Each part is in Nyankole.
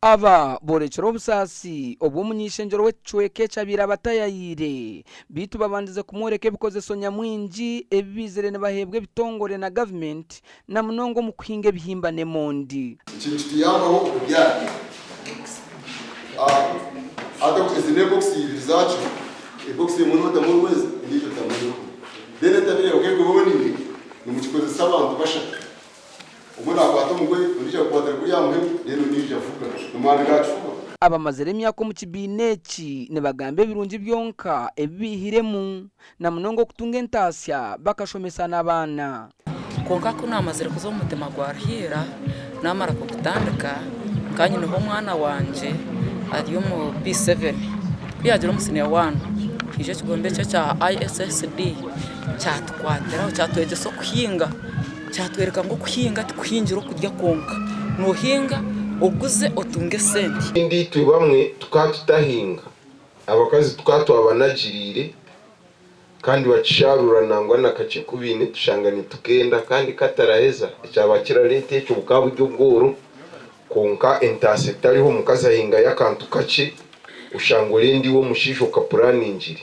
Aba boorekire obusaasi obu omuny'eishengyero w'ekicweka eki abaire abatayayiire beitu babandize kumworeka ebikozeso nyamwingi ebi baizire nibaheebwa ebitongore na gavumenti na munonga omu kuhinga ebihimba n'emondi. Eki nikituyambaho okubyara. Hati ezi n'ebokisi ibiri zaakyo, ebokisi emwe notamu orwezi endiijo otamu eruho. Then etabire yawe ku erikuba eboniire, nimukikozesa abantu bashatu. Omwe naakwata omugoye, ondiijo agukwatira kuri aha muheru, then ondiijo avuga. Omwami ga kifuba. Abamazire emyaka omu kibiina eki nibagamba ebirungi byonka ebi baihiremu, na munonga okutunga entaasya bakashomesa n'abaana. Kwonka ku naamazire kuza omu mutima gwa Ruhiira, naamara kugutandika, nkaba nyineho omwana wangye ari omu P7, ku yaagira omu siniya waani, haija ekigombe eki ekya ISSD kyatukwatiraho kyatwegyesa okuhinga, kyatworeka ngu okuhinga tikuhingira okurya kwonka, noohinga oguze otunge esente. Ekindi itwe bamwe tukaba tutahinga, abakazi tukaba twabanagiriire. Kandi bakisharura nangwa na kakye ku baine tushanga nitukenda kandi kataraheza ekyaba kirareeta ekyo bukaba buri obworo kwonka entaasa etariho omukazi ahingayo akantu kakye oshanga orenda iwe omushaija okapuraningire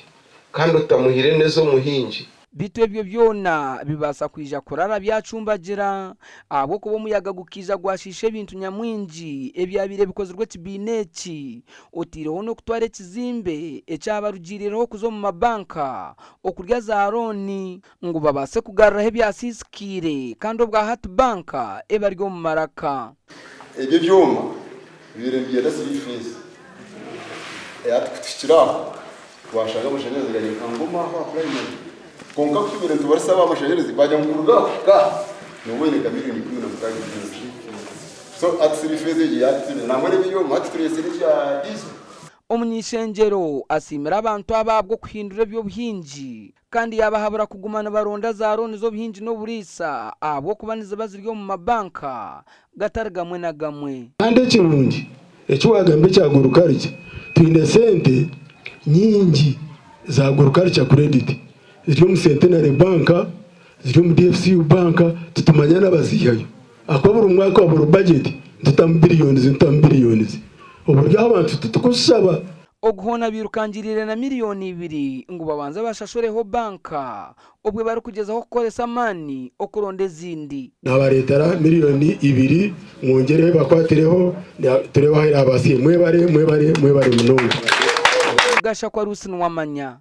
kandi otamuhire n'ez'omuhingi. Beitu ebyo byona bibaasa kwija kurara byacumbagira, ahabw'okuba omuyaga gukaija gwashiisha ebintu nyamwingi ebyabaire bikozirwe ekibiina eki, otaireho n'okutwara ekizimbe ekyabarugiirireho kuza omu mabanka okurya za looni ngu babaase kugaruraho ebyasiisikaire kandi obwa hati banka ebari omu maraka. Ebyo ebyoma bibaire nibyenda siriifeesi. Hati ku tuhikire aho twashanga amashanyarazi gari nka Ngoma aho aha purayimari. Kwonka ku tubaire nitubarisa abo amashanyarazi baagira ngu kuruga aha kuhika aha nooba oine nka miriyoni 16 z'ensi. So hati siriifeesi egyo yaatutsiibire. Nangwa n'ebyoma hati tureetsire ebya diizo. Omuny'eishengyero asiimire abantu aba ahabw'okuhindura eby'obuhingi kandi yaabahabura kuguma nibaronda za looni z'obuhingi n'oburiisa ahabw'okuba niziba ziri omu mabanka gatari gamwe na gamwe. Kandi ekirungi eki waagamba ekya agriculture, twine sente nyingi za agriculture credit ziri omu Centenary Bank, ziri omu DFCU Bank, titumanya n'abaziihayo ahakuba buri mwaka buri budget nitutamu billions nitutamu billions oburyo abantu titukuzishaba. Ogu hoona bairukangiriire na miriyoni ibiri ngu babanze bashashureho banka obwe barikugyezaho kukoresa amaani okuronda ezindi. Nabareetera miriyoni ibiri mwongyere bakwatireho tureebe ahu eraabaasire. Mwebare, mwebare, mwebare munonga. Gashakwa Ruth Nuwamanya.